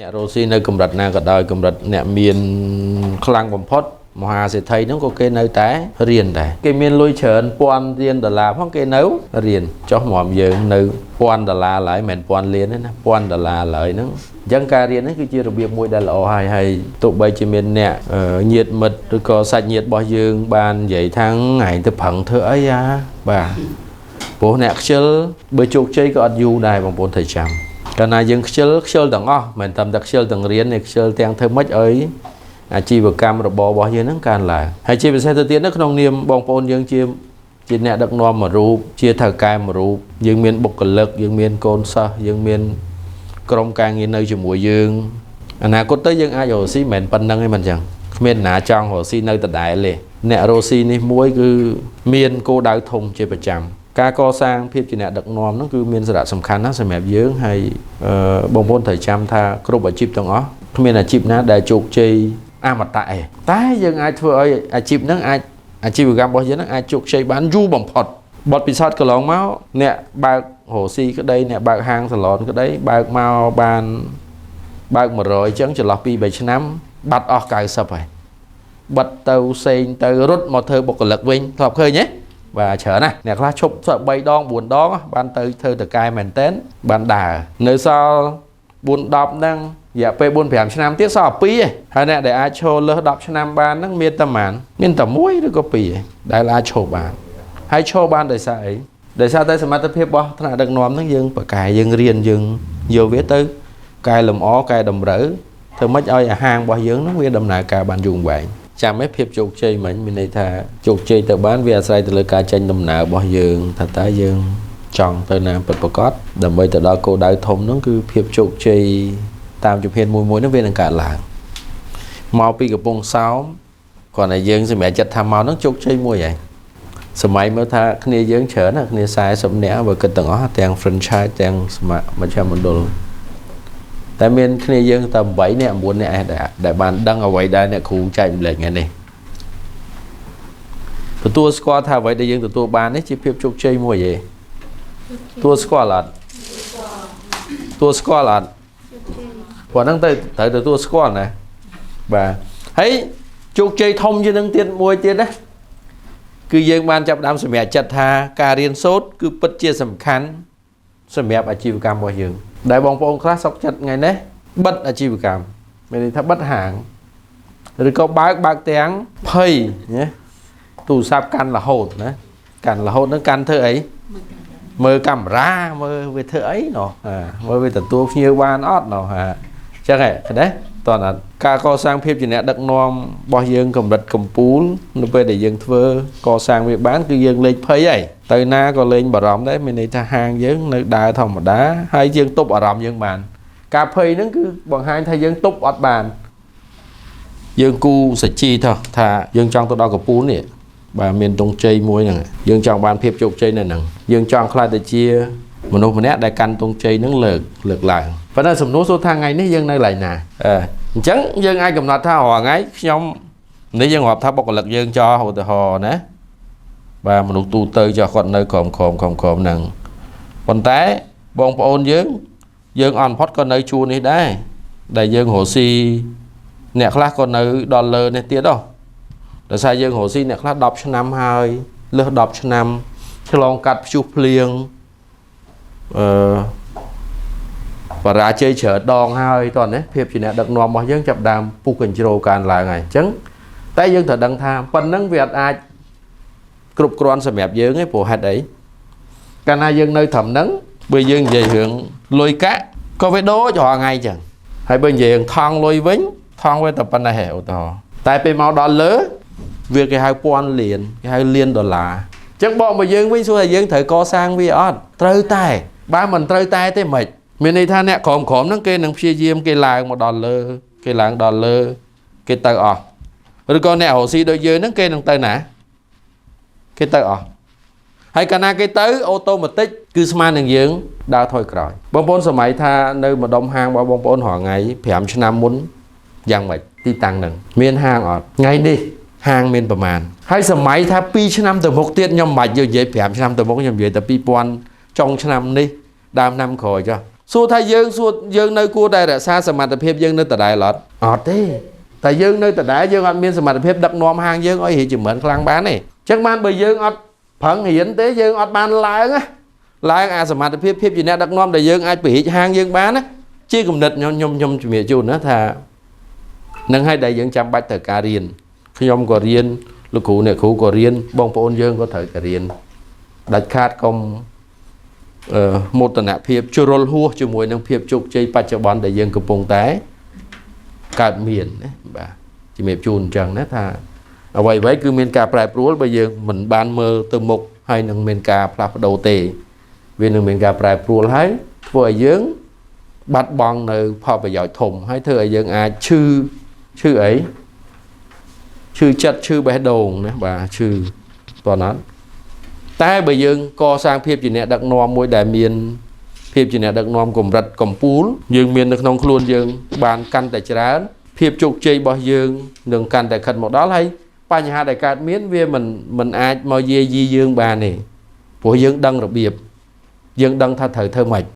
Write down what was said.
អ្នករស់ស៊ីនៅកម្រិតណាក៏ដោយកម្រិតអ្នកមានខ្លាំងបំផុតមហាសេដ្ឋីហ្នឹងក៏គេនៅតែរៀនដែរគេមានលុយច្រើនពាន់លានដុល្លារផងគេនៅរៀនចុះមកយើងនៅពាន់ដុល្លារឡើយមិនមែនពាន់លានទេណាពាន់ដុល្លារឡើយហ្នឹងអញ្ចឹងការរៀននេះគឺជារបៀបមួយដែលល្អហើយហើយទោះបីជាមានអ្នកញាតិមិត្តឬក៏សាច់ញាតិរបស់យើងបាននិយាយថាឯងទៅប្រឹងធ្វើអីអាបាទព្រោះអ្នកខ្ជិលបើជោគជ័យក៏អត់យូរដែរបងប្អូនត្រូវចាំកាលណាយើងខ្ជិលខ្ជិលទាំងអស់មិនត្រឹមតែខ្ជិលទាំងរៀនទេខ្ជិលទាំងធ្វើម៉េចឲ្យអាជីវកម្មរបររបស់យើងហ្នឹងកើនឡើងហើយជាពិសេសទៅទៀតនៅក្នុងនាមបងប្អូនយើងជាអ្នកដឹកនាំមួយរូបជាថៅកែមួយរូបយើងមានបុគ្គលិកយើងមានកូនសិស្សយើងមានក្រុមការងារនៅជាមួយយើងអនាគតទៅយើងអាចរកស៊ីមិនមែនប៉ុណ្្នឹងទេមិនចឹងគ្មានណាចង់រកស៊ីនៅដដែលទេអ្នករកស៊ីនេះមួយគឺមានគោលដៅធំជាប្រចាំការកសាងភាពជាអ្នកដឹកនាំហ្នឹងគឺមានសារៈសំខាន់ណាស់សម្រាប់យើងហើយបងប្អូនត្រូវចាំថាគ្រប់អាជីពទាំងអស់គ្មានអាជីពណាដែលជោគជ័យអមតៈទេតែយើងអាចធ្វើឲ្យអាជីពហ្នឹងអាចអាជីវកម្មរបស់យើងហ្នឹងអាចជោគជ័យបានយូរបំផុតបទពិសោធន៍កន្លងមកអ្នកបើករកស៊ីក្តីអ្នកបើកហាងសាឡនក្តីបើកមកបានបើក100អញ្ចឹងចន្លោះ2 3ឆ្នាំបាត់អស់90ហើយបិទទៅសេងទៅរត់មកធ្វើបុគ្គលិកវិញធ្លាប់ឃើញទេបាទច្រើនណាស់អ្នកខ្លះឈប់3ដង4ដងបានទៅធ្វើតកែមែនតែនបានដើរនៅសល់4 10ហ្នឹងរយៈពេល4 5ឆ្នាំទៀតសល់2ឯងហើយអ្នកដែលអាចឈរលើស10ឆ្នាំបានហ្នឹងមានតែប៉ុន្មានមានតែ1ឬក៏2ឯងដែលអាចឈរបានហើយឈរបានដោយសារអីដោយសារតែសមត្ថភាពរបស់ថ្នាក់ដឹកនាំហ្នឹងយើងប្រកែយើងរៀនយើងយកវាទៅកែលម្អកែតម្រូវធ្វើម៉េចឲ្យអាហាររបស់យើងហ្នឹងវាដំណើរការបានយូរអង្វែងចាំឯភាពជោគជ័យមិញមានន័យថាជោគជ័យទៅបានវាអាស្រ័យទៅលើការចេញដំណើររបស់យើងថាតើយើងចង់ទៅណាពិតប្រាកដដើម្បីទៅដល់គោលដៅធំហ្នឹងគឺភាពជោគជ័យតាមជំហានមួយៗហ្នឹងវានឹងកើតឡើងមកពីកំពង់សោមគ្រាន់តែយើងសម្រេចចិត្តថាមកហ្នឹងជោគជ័យមួយហើយសម័យមើលថាគ្នាយើងច្រើនណាគ្នា40នាក់បើគិតទាំងអស់ទាំង franchise ទាំងសមមជ្ឈមណ្ឌលតែមានគ្នាយើងតែ8នាក់9នាក់ឯងដែលបានដឹងអ្វីដែលអ្នកគ្រូចែកម្លែកថ្ងៃនេះទទួលស្គាល់ថាអ្វីដែលយើងទទួលបាននេះជាភាពជោគជ័យមួយឯងទទួលស្គាល់អត់ទទួលស្គាល់អត់ព្រោះហ្នឹងទៅត្រូវទទួលស្គាល់ណាបាទហើយជោគជ័យធំជាងនឹងទៀតមួយទៀតណាគឺយើងបានចាប់ផ្ដើមសម្រេចចិត្តថាការរៀនសូត្រគឺពិតជាសំខាន់សម្រាប់អាជីវកម្មរបស់យើងដែលបងប្អូនខ្លះសុខចិត្តថ្ងៃនេះបិទអាជីវកម្មមានន័យថាបិទហាងឬក៏បើកទាំងភ័យណាទូរស័ព្ទកាន់រហូតណាកាន់រហូតនឹងកាន់ធ្វើអីមើលកាមេរ៉ាមើលវាធ្វើអីណោះមើលវាទទួលភ្ញៀវបានអត់ណោះអញ្ចឹងហ៎ឃើញទេតោះណាការកសាងភាពជាអ្នកដឹកនាំរបស់យើងកម្រិតកំពូលនៅពេលដែលយើងធ្វើកសាងវាបានគឺយើងលេងភ័យហើយទៅណាក៏លេងបារម្ភដែរមានន័យថាហាងយើងនៅដើរធម្មតាហើយយើងទប់អារម្មណ៍យើងបានការភ័យហ្នឹងគឺបង្ហាញថាយើងទប់អត់បានយើងគូសជីថោះថាយើងចង់ទៅដល់កំពូលនេះបាទមានទងជ័យមួយហ្នឹងយើងចង់បានភាពជោគជ័យនៅហ្នឹងយើងចង់ក្លាយទៅជាមនុស្សម្នាក់ដែលកាន់ទងជ័យហ្នឹងលើកឡើងប៉ុន្តែសំណួរសួរថាថ្ងៃនេះយើងនៅកន្លែងណាអញ្ចឹងយើងអាចកំណត់ថារាល់ថ្ងៃខ្ញុំនេះយើងរាប់ថាបុគ្គលិកយើងចោលឧទាហរណ៍ណាបាទមនុស្សទូទៅចោះគាត់នៅក្រោមហ្នឹងប៉ុន្តែបងប្អូនយើងអន់ផុតក៏នៅជួរនេះដែរដែលយើងរកស៊ីអ្នកខ្លះក៏នៅដល់លើនេះទៀតហ៎ដោយសារយើងរកស៊ីអ្នកខ្លះ10ឆ្នាំហើយលើស10ឆ្នាំឆ្លងកាត់ព្យុះភ្លៀងបរាជ័យច្រើនដងហើយតោះនេះភាពជាអ្នកដឹកនាំរបស់យើងចាប់ដើមពុះកញ្ជ្រោកើនឡើងហើយអញ្ចឹងតែយើងត្រូវដឹងថាប៉ុណ្ណឹងវាអត់អាចគ្រប់គ្រាន់សម្រាប់យើងទេព្រោះហេតុអីកាលណាយើងនៅត្រឹមហ្នឹងបើយើងនិយាយរឿងលុយកាក់ក៏វាដូចរាល់ថ្ងៃអញ្ចឹងហើយបើនិយាយរឿងថងលុយវិញថងវាតែប៉ុណ្ណេះឯងឧទាហរណ៍តែពេលមកដល់លើវាគេហៅពាន់លានគេហៅលានដុល្លារអញ្ចឹងបកមកយើងវិញសួរថាយើងត្រូវកសាងវាអត់ត្រូវតែបើមិនត្រូវតែទេមិនមានន័យថាអ្នកក្រមហ្នឹងគេនឹងព្យាយាមគេឡើងមកដល់លើគេឡើងដល់លើគេទៅអស់ឬក៏អ្នករកស៊ីដូចយើងហ្នឹងគេនឹងទៅណាគេទៅអស់ហើយកាលណាគេទៅអូតូម៉ាទិកគឺស្មើនឹងយើងដើរថយក្រោយបងប្អូនសម័យថានៅម្ដុំហាងរបស់បងប្អូនរាល់ថ្ងៃ5ឆ្នាំមុនយ៉ាងម៉េចទីតាំងហ្នឹងមានហាងអត់ថ្ងៃនេះហាងមានប្រមាណហើយសម័យថា2ឆ្នាំទៅមុខទៀតខ្ញុំមិនបាច់យកនិយាយ5ឆ្នាំទៅមុខខ្ញុំនិយាយតែ2000ចុងឆ្នាំនេះដើមឆ្នាំក្រោយចុះ សួរថាយើងសួរយើងនៅគួរតែរក្សាសមត្ថភាពយើងនៅដដែលអត់អត់ទេតែយើងនៅដដែលយើងអត់មានសមត្ថភាពដឹកនាំហាងយើងឲ្យរីកចម្រើនខ្លាំងបានទេអញ្ចឹងបានបើយើងអត់ប្រឹងរៀនទេយើងអត់បានឡើងណាឡើងអាសមត្ថភាពភាពជាអ្នកដឹកនាំដែលយើងអាចពង្រីកហាងយើងបានណាជាគំនិតខ្ញុំខ្ញុំខ្ញុំជំរាបជូនណាថានឹងឲ្យដែលយើងចាំបាច់ត្រូវការរៀនខ្ញុំក៏រៀនលោកគ្រូអ្នកគ្រូក៏រៀនបងប្អូនយើងក៏ត្រូវតែរៀនដាច់ខាតកុំអឺមោទនភាពជ្រុលហួសជាមួយនឹងភាពជោគជ័យបច្ចុប្បន្នដែលយើងកំពុងតែកើតមានណាបាទជំរាបជូនអញ្ចឹងណាថាអ្វីៗគឺមានការប្រែប្រួលបើយើងមិនបានមើលទៅមុខហើយនឹងមានការផ្លាស់ប្ដូរទេវានឹងមានការប្រែប្រួលហើយធ្វើឲ្យយើងបាត់បង់នៅផលប្រយោជន៍ធំហើយធ្វើឲ្យយើងអាចឈឺឈឺអីឈឺចិត្តឈឺបេះដូងណាបាទឈឺតោះណាត់តែបើយើងកសាងភាពជាអ្នកដឹកនាំមួយដែលមានភាពជាអ្នកដឹកនាំកម្រិតកម្ពូលយើងមាននៅក្នុងខ្លួនយើងបានកាន់តែច្រើនភាពជោគជ័យរបស់យើងនឹងកាន់តែខិតមកដល់ហើយបញ្ហាដែលកើតមានវាមិនមិនអាចមកយាយីយើងបានទេព្រោះយើងដឹងរបៀបយើងដឹងថាត្រូវធ្វើម៉េច។